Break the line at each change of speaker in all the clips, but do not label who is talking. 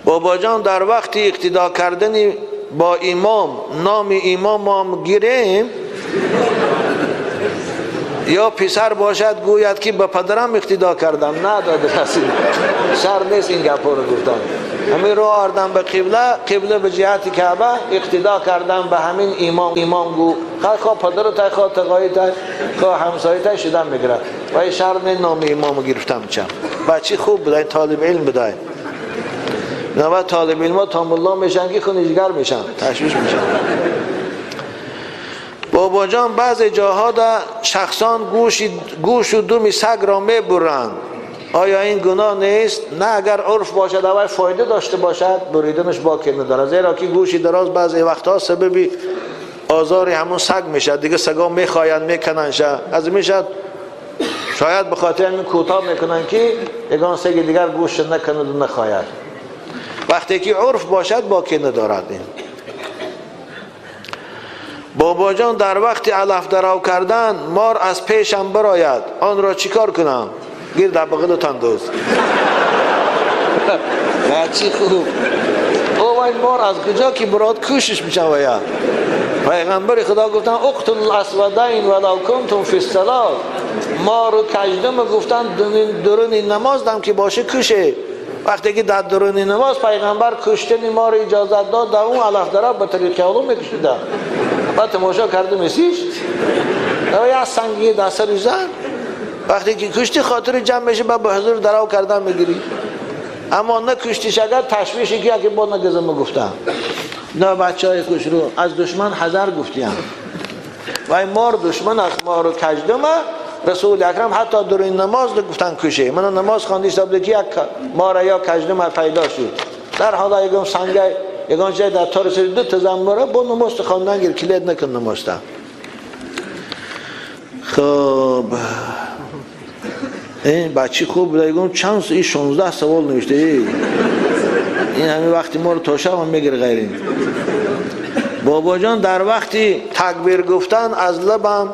بابا جان در وقت اقتدا کردن با امام نام امام هم گیریم یا پسر باشد گوید که به پدرم اقتدا کردم؟ نه داده رسید شر نیست این گپا رو گفتن. همین رو آوردم به قبله، قبله به جهت کعبه اقتدا کردم به همین امام. امام گو خواه پدر تای، خواه تقایی تای، خواه همسایه تای شدم میگیره و این شر نیست نام امام گرفتم. چم بچه خوب بوده، طالب علم بوده. نه طالب علم ها تا ملا میشن که خونیجگر میشن، تشویش میشن. بابا جان بعضی جاها در شخصان گوش و دم سگ را میبرند، آیا این گناه نیست؟ نه، اگر عرف باشد اول فایده داشته باشد بریدنش باکی نداره، زیرا که گوشی دراز بعضی وقتها سبب آزار همون سگ میشه دیگه، سگا میخواین میکنن شه از میشد، شاید به خاطر همین کوتاه میکنن که یگان سگ دیگر گوش نکند و نخواهد. وقتی که عرف باشد باکی ندارد. این بابا جان در وقت علف درو کردن مار از پیشم براید، آن را چیکار کنم؟ گیر در بغل تندوز. بچی خوب او این مار از کجا که براد کوشش میشن. و یا پیغمبر خدا گفتن اقتل الاسودین ولو کنتم فی الصلاه، مار و کژدم گفتن درون نماز دم که باشه کشه. وقتی که در درون نماز پیغمبر کشتن مار اجازت داد، در اون علف درو به طریق اولو میکشیدن. بعد تماشا کرده میسیش یا سنگی در سر زن. وقتی که کشتی خاطر جمع میشه بعد به حضور درو کردن میگیری، اما نه کشتیش اگر تشویشی که اگه با نگزم گفتم نه بچه های خوش رو از دشمن حذر گفتیم و این مار دشمن از مار و کژدمه. رسول اکرم حتی در این نماز گفتن کشه. من نماز خواندی حساب که یک مار یا کژدم پیدا شد، در حالا یکم سنگ یگان جای در تار سری دو تا زنبوره با نماز خواندن گیر کلید نکن نماز تا. خب این بچه خوب بوده، یگم چند این 16 سوال نوشته. این همین وقتی ما رو تا شب هم میگیره غیر این. بابا جان در وقتی تکبیر گفتن از لبم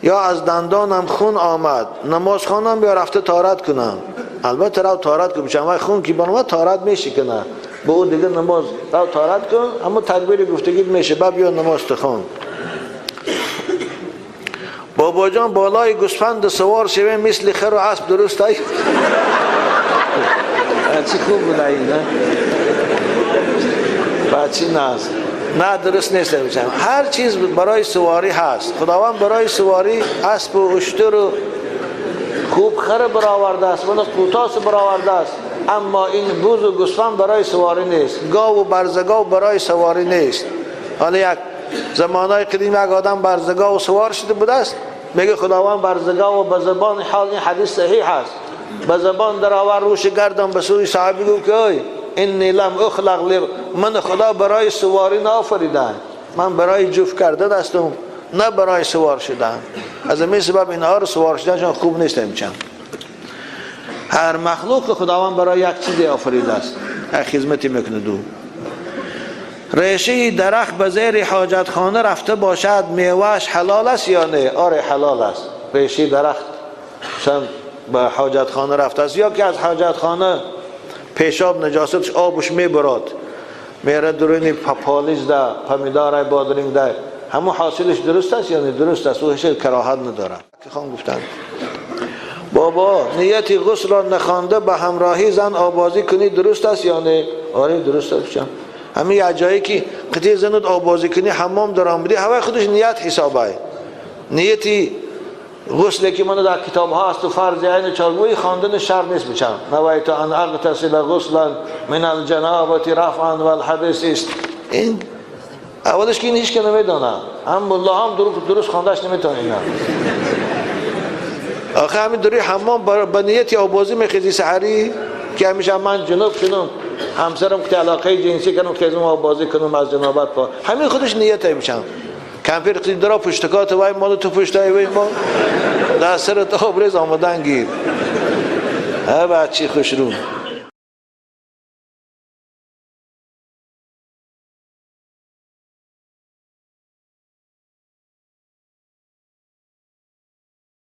یا از دندانم خون آمد، نماز خوانم یا رفته طهارت کنم؟ البته رو طهارت کن، چون خون که برآمد طهارت میشکنه، به او دیگه نماز رو طهارت کن، اما تکبیر گفتگی میشه بعد بیا نماز تخوان. بابا جان بالای گوسفند سوار شویم مثل خر و اسب درست ای؟ چی خوب بود این، نه؟ بچی ناز نه درست نیست. هر چیز برای سواری هست، خداوند برای سواری اسب و اشتر و خوب خر برآورده است، من قوتاس برآورده است، اما این بز و گوسفند برای سواری نیست، گاو و برزگاو برای سواری نیست. حالا یک زمانهای قدیم یک آدم برزگاو سوار شده بوده است، میگه خداوند برزگاو به زبان حال، این حدیث صحیح است، به زبان درآور روش گردم به سوی صحابی گفت که ای انی لم اخلق، من خدا برای سواری نآفریدم، من برای جفت کردن هستم نه برای سوار شدن. از این سبب اینها رو سوار شدنشان خوب نیست. میچم هر مخلوق خداوند برای یک چیزی آفریده است، یک خدمتی میکنه. دو ریشه درخت به زیر حاجت خانه رفته باشد میوهش حلال است یا نه؟ آره حلال است. ریشه درخت مثلا به حاجت خانه رفته است یا که از حاجت خانه پیشاب نجاستش آبش میبرد میره درونی پالیز ده پمیدار بادرنگ ده، همون حاصلش درست است یا نه؟ درست است، او هیچ کراهت نداره. که خان گفتن بابا نیت غسل را نخوانده به همراهی زن آبازی کنی درست است یا نه؟ آره درست است. همین یه جایی که قطعه زنت آبازی کنی حمام در آمدی هوای خودش نیت حسابه. نیتی غسل که من در کتاب ها است و فرض عین چارگوی خواندن شر نیست. بچم نویت ان اغتسل غسلا من الجنابه رفعا والحدث است. این اولش که این هیچ که نمیدانه، هم ملا هم درست خواندش نمیتونه. اینا آخه همین دوری حمام با نیت آبازی میخیزی سحری که همیشه من جنوب شدم همسرم که علاقه جنسی کنم که ازم آبازی کنم از جنابت پا، همین خودش نیت میشم. کمپیر قید درا پشتکات وای مال تو پشتای وای ما در سر آبریز آمدن گیر. ها بچی خوش رو.